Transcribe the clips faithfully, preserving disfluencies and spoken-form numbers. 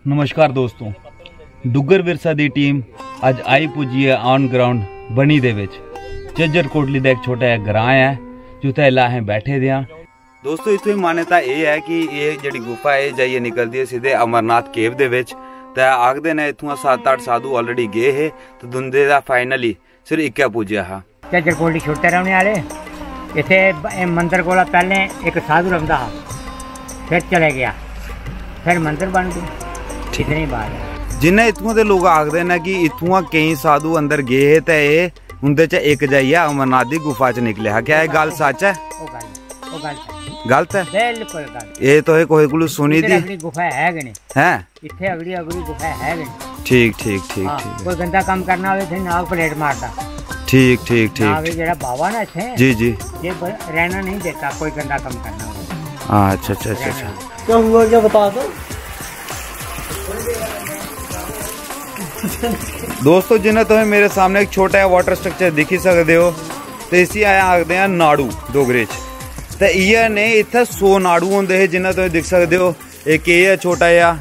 नमस्कार दोस्तों, डुग्गर विरसा दी टीम अज्ज आई पुज्जी ऐ ऑन ग्राउंड बनी दे बिच। झज्जर कोटली दा इक छोटा जेहा ग्रांऽ ऐ, जित्थै इसलै असें बैठे दे आं। दोस्तों, इत्थूं दी मान्यता एह् ऐ कि एह् जेह्ड़ी गुफा ऐ, एह् जाइयै निकलदी ऐ सिद्धे अमरनाथ केव दे बिच। ते आखदे न इत्थुआं सत्त अट्ठ साधु already गे हे, ते दुंदे दा finally सिर्फ इक्कै पुज्जेआ हा। झज्जर कोटली छोटे रौह्ने आह्ले। इत्थै ब-, एह् मंदर कोला पैह्लें इक साधु रौंह्दा हा, फिर चले गेआ, फिर मंदर बन गए। ठीक। इतनी बात है। जिन्ने इत्थुआं दे लोक आखदे न कि इत्थुआं केईं साधु अंदर गे हे ते एह् उं'दे च इक जाइयै अमरनाथ दी गुफा च निकलेआ हा। क्या एह् गल्ल सच्च ऐ? ओह् गल्ल, ओह् गल्ल सच्च। गलत ऐ? बिल्कुल गलत। एह् तुसें कुसै कोलू सुनी इद्धर दी? अगली गुफा है गै नहीं। हैं? इत्थै अगली, अगली गुफा है गै नहीं। ठीक, ठीक, ठीक, हाँ, ठीक। कोई गंदा कम्म करना होवे, इत्थै नाग प्लेट मारदा। ठीक, ठीक, ठीक, नाग ठीक। जेह्ड़ा बाबा ना इत्थै, जी, जी। ये ब-, रहना नहीं देता कोई गंदा कम्म करना होवे। हाँ, अच्छा, अच्छा, अच्छा, अच्छा। क्या हुआ, क्या बता दो। दोस्तों, जिन्ना तुसें मेरे सामने इक छोटा जेहा वाटर स्ट्रक्चर दिक्खी सकदे ओ, ते इसी अस आखदे आं नाड़ू डोगरी च। ते इ'यै नेह् इत्थै सौ नाड़ू होंदे हे, जिन्ना तुस दिक्खी सकदे ओ। इक एह् ऐ छोटा जेहा,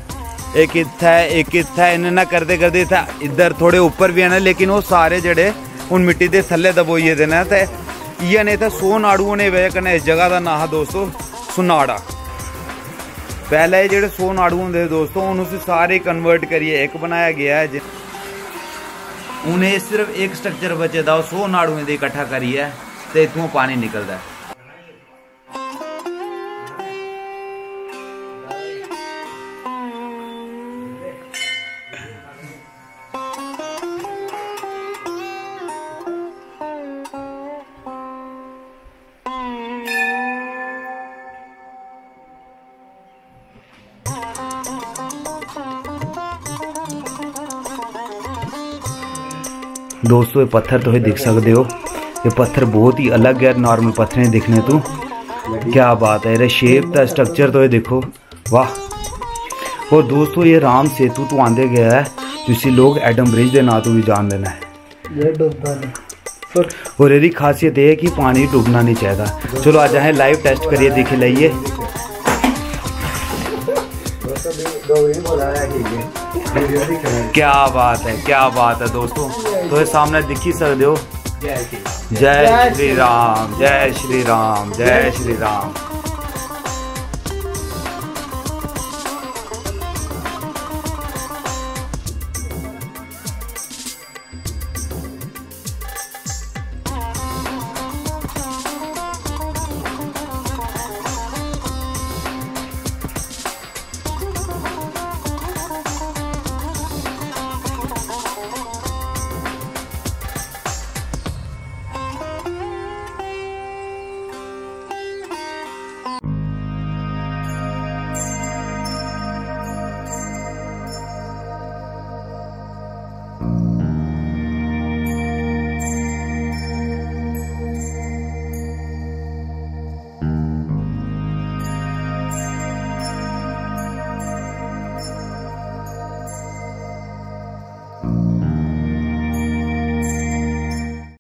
इक इत्थै, इक इत्थै, इ'यां, इ'यां करदे करदे इत्थै इद्धर थोह्ड़े उप्पर बी हैन, लेकिन ओह् सारे जेह्ड़े हून मिट्टी दे थल्ले दबोई गेदे न। ते इ'यै नेह् इत्थै सौ नाड़ू होने दी बजह कन्नै इस जगह दा नांऽ हा दोस्तो सुनाड़ा। पैह्लें एह् जेह्ड़े सौ नाड़ू होंदे हे दोस्तो, हून उसी सारे convert करियै इक बनाया गेआ ऐ। जे-, हून एह् सिर्फ इक स्ट्रक्चर बचे दा, ओह् सौ नाड़ुएं दी इकट्ठा करियै ते इत्थुआं पानी निकलदा ऐ। दोस्तों, ये पत्थर तुस दिक्ख सकदे ओ, ये पत्थर बहुत ही अलग ऐ normal पत्थरें दिक्खने तू। क्या बात है, एह्दा shape ते structure तुस दिक्खो, वाह। और दोस्तों, ये राम सेतु तो आंदे गया है, जिसी लोग एडम ब्रिज दे नां तो भी जानदे न। ये डुबदा नहीं। और एह्दी खासियत एह् ऐ कि पानी डुब्बना निं चाहिदा। चलो, अज्ज असें live test करियै दिक्खी लैइए। क्या बात है, क्या बात है दोस्तों, तुस सामने दिक्खी सकदे ओ। जय श्री राम, जय श्री राम, जय श्री राम।